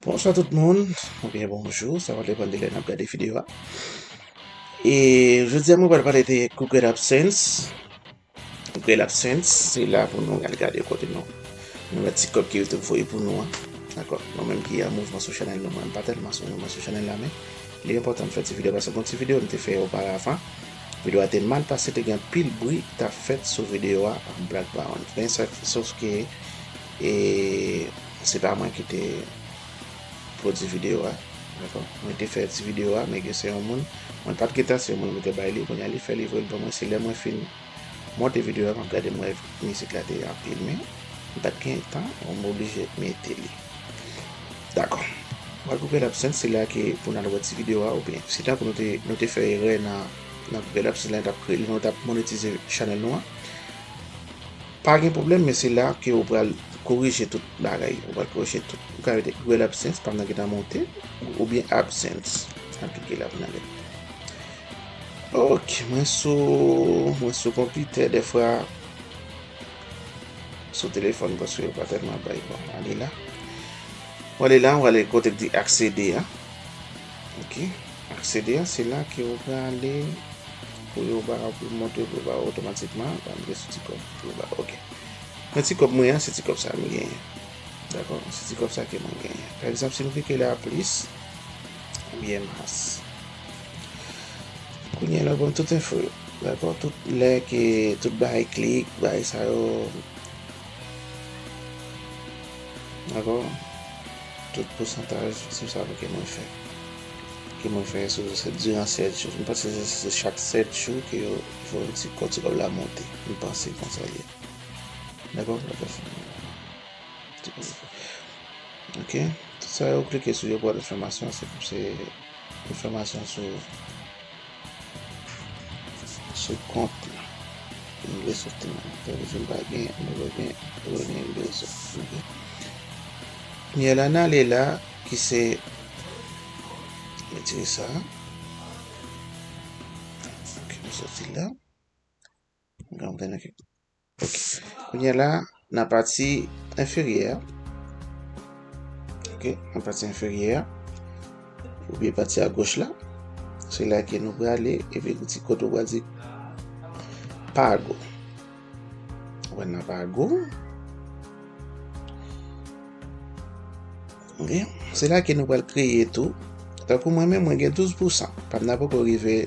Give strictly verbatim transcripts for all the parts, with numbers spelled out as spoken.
Bonswa tout moun, oubyen bonjou, sa va depann de lè n ap gade videyo a. E jodi a mwen pral pale de Google AdSense. Google AdSense, se la pou nou al gade kote nou, nou wè ti kòb ke YouTube voye pou nou an. Dakò? Nou menm ki an mouvman sou chanèl nou, mwen m pa tèlman sou mouvman sou chanèl la, men li enpòtan m fè ti videyo, paske gon ti videyo m te fè oparavan. Videyo a te mal pase, te gen anpil bri k t ap fèt sou videyo a, Black Baron. Men sa, sof ke, e, se pa mwen ki te pwodui videyo a. Dakò? Mwen te fè ti videyo a, men gen se yon moun, mwen pa t gentan, se yon moun mwen te bay li, kounye a li fè li voye l ban mwen, se lè mwen fin monte videyo a, m ap gade m wè mizik la te anpil, men m pa t gen tan, mwen oblije mete li. Dakò. Mwen Google AdSense, se la ke pou n al wè ti videyo a, oubyen si tankou nou te, nou te fè erè nan, nan Google AdSense la, nou t ap kreye, nou t ap monetize chanèl nou an. Pa gen pwoblèm, men se la ke ou pral korije tout bagay. Ou pral korije tout. Ou ka mete Google AdSense, pa m nan gentan monte, oubyen AdSense. Aplike la pou n ale. Ok, mwen sou, mwen sou konpitè, dèfwa sou telefòn, paske yo pa tèlman bay. Bon, ale la. Ou ale la, ou ale kote k di aksede a. Ok, aksede a, se la ke ou prale pou yo ba, pou montre pou yo ba otomatikman, pa mete sou ti kòb pou yo ba, ok. Men ti kòb mwen an, se ti kòb sa m genyen. Dakò? Se ti kòb sa ke mwen genyen. Pa egzanp, si m klike la plis, oubyen mas. Kounye a la, bon, tout enfo yo. Dakò? Tout lè ke, tout bagay klik, bagay sa yo. Dakò? Tout pousantaj, se sa ke mwen fè. Ke mwen fè sou, se diran sèt jou. M panse se, se chak sèt jou ke yo, yo fè yon ti kòb, ti kòb la monte. M panse konsa l ye. Dakò? Dakò. Ok. Tout sa yo klike sou yo pou enfòmasyon, se, se enfòmasyon sou, sou kont la. M vle soti nan. Tankou si m pa gen, m pa gen, m pa gen rezon. Ok. Kounye a la, n ale la, ki se, retire sa. Ok, m soti la. Ok. Kounye a la, nan pati enferyè a. Ok, nan pati enferyè a. Oubyen pati agoch la. Se la ke nou prale, epi ti kote ou pral di Pago. Ou pral nan Pago. Ok. Se la ke nou pral kreye tou. Tankou mwen menm, mwen gen douz pousan. Pa m nan poko rive.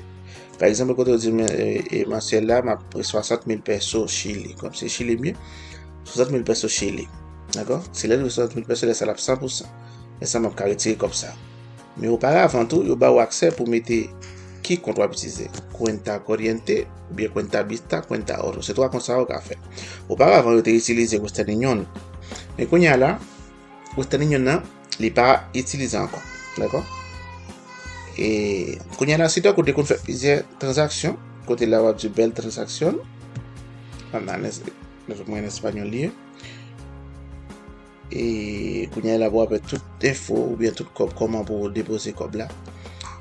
Pa egzanp, kote w di m, e, e, mansyèl la, m ap swasant mil pèso Chili. Kòm se Chili m ye, swasant mil pèso Chili. Dakò? Se lè l rive swasant mil pèso, lè sa l ap san pousan. Lè sa m ap ka retire kòb sa. Men oparavan tou, yo ba w aksè pou mete ki kont w ap itilize. Cuenta corriente, oubyen cuenta vista, cuenta ahorro. Se twa kont sa yo w ka fè. Oparavan, yo te itilize Western Union. Men kounye a la, Western Union nan, li pa itilize ankò. Dakò? E kounye a la, si tankou w te konn fè plizyè tranzaksyon, kote la w ap di bèl tranzaksyon. An, an, mwen an espanyòl li ye. E kounye a la, pou w ap wè tout enfo oubyen tout kòb, kòman pou w depoze kòb la.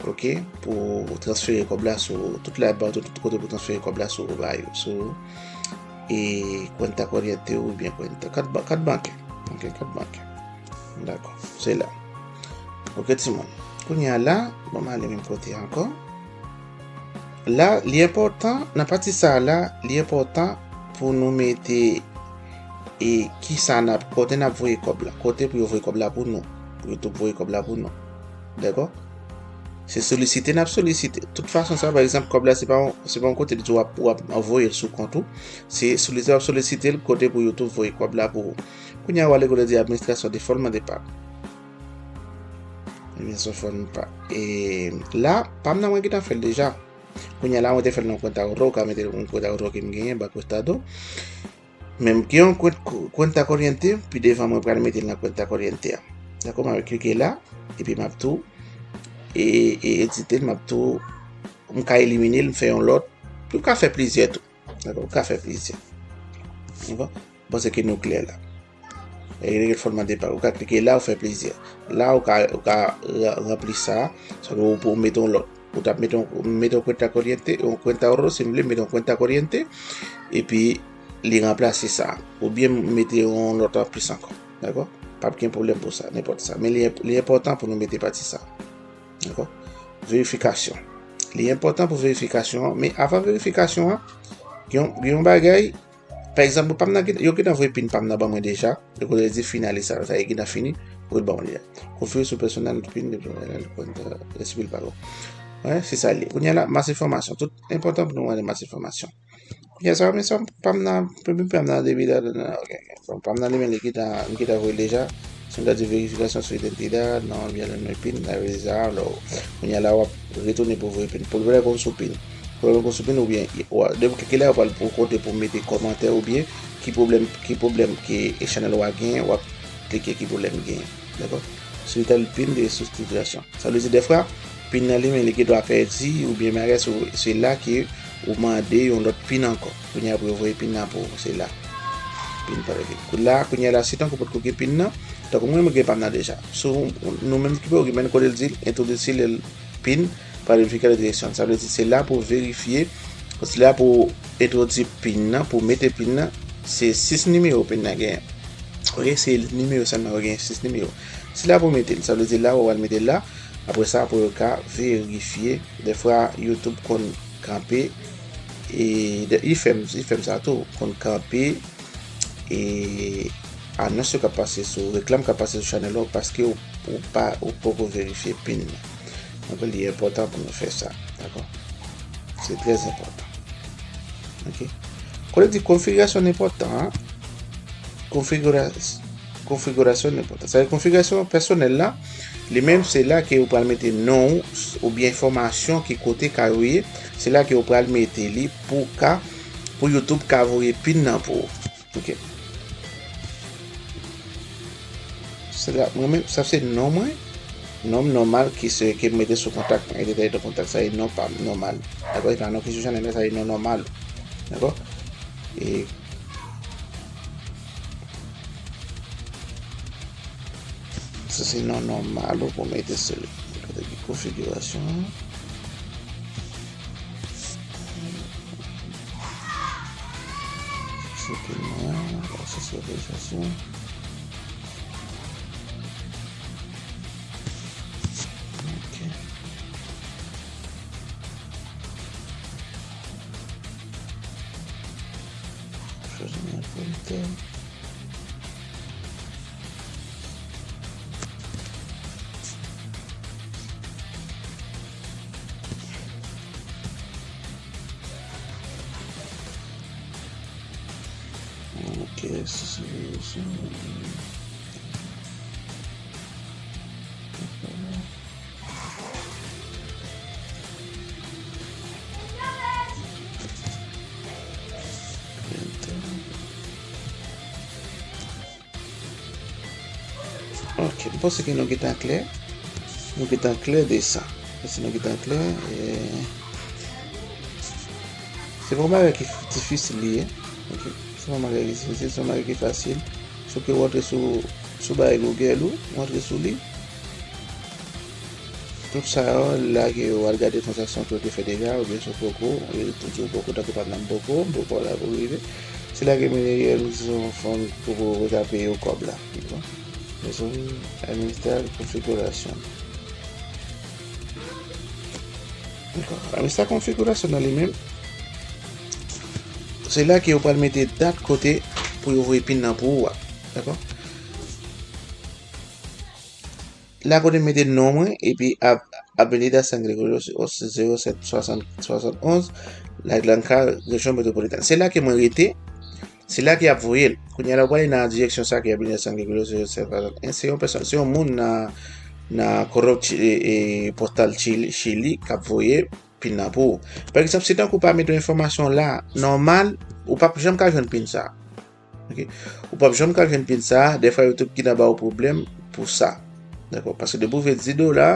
Ok? Pou w transfere kòb la sou, tout la ba w tout, tout kote pou w transfere kòb la sou, ba yo, sou, e cuenta corriente oubyen cuenta, kat ba-, kat bankè. Ok, kat bankè. Dakò, se la. Ok, timoun. Kounye a la, bon, m ale menm kote ankò. La, li enpòtan, nan pati sa a la, li enpòtan pou nou mete e kisa n ap, kote n ap voye kòb la, kote pou yo voye kòb la pou nou, pou YouTube voye kòb la pou nou. Dakò? Se solisite n ap solisite. Tout fason sa, pa egzanp, kòb la, se pa yon, se pa yon kote li di w ap, w ap voye l sou kont ou. Se solisite w ap solisite l kote pou YouTube voye kòb la pou ou. Kounye a, w ale kote di administration de forma de pago. Administration de forma de pago. E la, pa m nan mwen gentan fè l deja. Kounye a la, mwen te fè l nan cuenta ahorro, ou ka mete yon cuenta ahorro ke m genyen, Banco Estado. Men m gen yon kwen-, cuenta corriente, pi devan mwen pral mete l nan cuenta corriente a. Dakò, m ap klike la, epi m ap tou, e, e edite l, m ap tou, m ka elimine l, m fè yon lòt, ou ka fè plizyè tou. Dakò, ou ka fè plizyè. Dakò? M panse ke nou klè la. E règleman de pa, ou ka klike la, ou fè plizyè. La, ou ka, ou ka ra-, ranpli sa, sa ou pou mete yon lòt. Ou t ap mete yon, mete yon cuenta corriente, yon cuenta ahorro, si m vle, mete yon cuenta corriente, epi li ranplase sa. Oubyen mete yon lòt anplis ankò. Dakò? p ap gen pwoblèm pou sa, nenpòt sa. Men li, li enpòtan pou nou mete pati sa. Dakò? Verifikasyon. Li enpòtan pou verifikasyon an, men avan verifikasyon an, gen yon, gen yon bagay, pa egzanp, pa m nan, yo gentan voye pin pa m nan ban mwen deja, yo kote di finalize sa, sa e gentan fini, yo ban mwen deja. Konfigi sou pèsonèl pin, de pèsonèl kont, resipi pa bon. Wè, se sa li. Kounye a la, mas enfòmasyon. Tout enpòtan pou nou wè mas enfòmasyon. Kounye a sa, men sa, pa m nan, pa m nan depi la, ok, ok. Bon, pa m nan li, men li gentan, li gentan voye l deja. Si m ta di verifikasyon sou idantidad, non, byen lè mwen pin, la vle di sa, alò, kounye a la, w ap retounen pou voye pin. Pwoblèm konn sou pin. Pwoblèm konn sou pin oubyen, depi kilè yo pral pou konte pou mete kòmantè oubyen ki pwoblèm, ki pwoblèm ke chanèl ou a genyen, w ap klike ki pwoblèm li genyen. Dakò? Sou idantidad pin de souskripsyon. Sa vle di dèfwa, pin nan li menm li gen dwa pèdi oubyen bagay, se la ke ou mande yon lòt pin ankò. Kounye a pou yo voye pin nan pou ou, se la. Pin pa rete. Kou la, kounye a la, si tankou potko gen pin nan, tankou mwen, mwen gen pa m nan deja. So, nou menm ki pa gen, men kote l di, entwodui seri pin pa verifye direksyon. Sa vle di, se la pou verifye, se la pou entwodui pin nan, pou mete pin nan, se sis nimewo pin nan genyen. Ok, se nimewo sèlman yo genyen, sis nimewo. Se la pou mete l, sa vle di la, ou al mete l la, apre sa, pou yo ka verifye. Dèfwa, YouTube konn kanpe, e, de, li fè m, li fè m sa tou, konn kanpe, e, anons yo k ap pase sou, reklam k ap pase sou chanèl ou, paske ou, ou pa, ou poko verifye pin nan. Donk, li enpòtan pou nou fè sa, dakò? Se trè enpòtan. Ok? Kote di konfigirasyon enpòtan, konfigura-, konfigirasyon enpòtan. Sa vle di konfigirasyon pèsonèl la, li menm se la ke ou pral mete non ou oubyen enfòmasyon ki kote ka yo ye, se la ke ou pral mete li pou ka, pou YouTube ka voye pin nan pou ou. Ok. Se la, mwen menm, sa se non mwen. Non m nòmal ki se, ke m mete sou kontak mwen, e detay de kontak, sa e non pa m nòmal. Dakò? E pa non ki sou chanèl la, sa e non nòmal. Dakò? E sa se non nòmal ou pou mete sou li. Kote ki konfigirasyon an? Sete mwen, akseswa rejistasyon. Ok. Chwazi yon printer. Ok, si se, si se. Ok, m panse ke nou gentan klè. Nou gentan klè de sa. Panse nou gentan klè. E, se pa yon bagay ki difisil li ye. Ok, se pa yon bagay ki difisil, se yon bagay ki fasil. Sou ke w antre sou, sou bagay Google ou, w antre sou li. Tout sa yo, la ke w al gade tranzaksyon ke w te fè deja, oubyen si w poko, yo di w poko, tankou pa nan poko, poko la pou rive. Se la ke Miriam di son fon pou, pou ta peye w kòb la. Mezon administre konfigirasyon. Dakò. Administre konfigirasyon nan li menm. Se la ke yo pral mete dat kote pou yo voye pin nan pou ou a. Dakò? La kote m mete non mwen, epi Av-, Avenida San Gregorio, zewo sèt swasant, swasannonz, La Blanca, rejyon metwopolitèn. Se la ke mwen rete, se la ke y ap voye l. Kounye a la, w prale nan direksyon sa ki Avenida San Gregorio, zewo sèt swasannonz. Se yon pèsòn, se yon moun nan, nan kòdòk Chi-, e, e, postal Chili, Chili, k ap voye pin nan pou ou. Pa egzanp, si tankou w pa mete yon enfòmasyon la, nòmal, ou p ap janm ka jwenn pin sa. Ok? Ou p ap janm ka jwenn pin sa, dèfwa YouTube gentan ba w pwoblèm pou sa. Dakò? Paske depi w fè dis dola,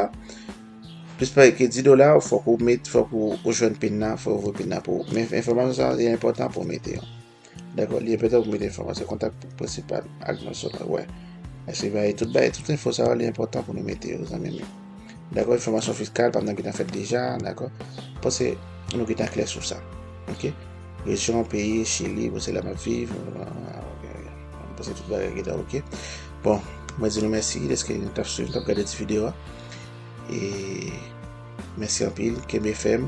plis pase dis dola, fòk ou met, fòk ou, ou jwenn pin nan, fòk ou voye pin nan pou ou. Men enfòmasyon sa, se enpòtan pou w mete yo. Dakò? Li enpòtan pou w mete enfòmasyon kontak prensipal ak non sou la. Wè. Èske bay tout bay, tout enfo sa yo, li enpòtan pou nou mete yo, zanmi m yo. Dakò, enfòmasyon fiskal, pa m nan gentan fèt deja, dakò. Panse nou gentan klè sou sa. Ok? Rejyon, peyi, Chili, bon, se la m ap viv. Ah, ok, ok. Panse tout bagay gentan ok. Bon, Mwen di nou mèsi deske nou t ap swiv, nou t ap gade ti videyo a. E mèsi anpil, kenbe fèm.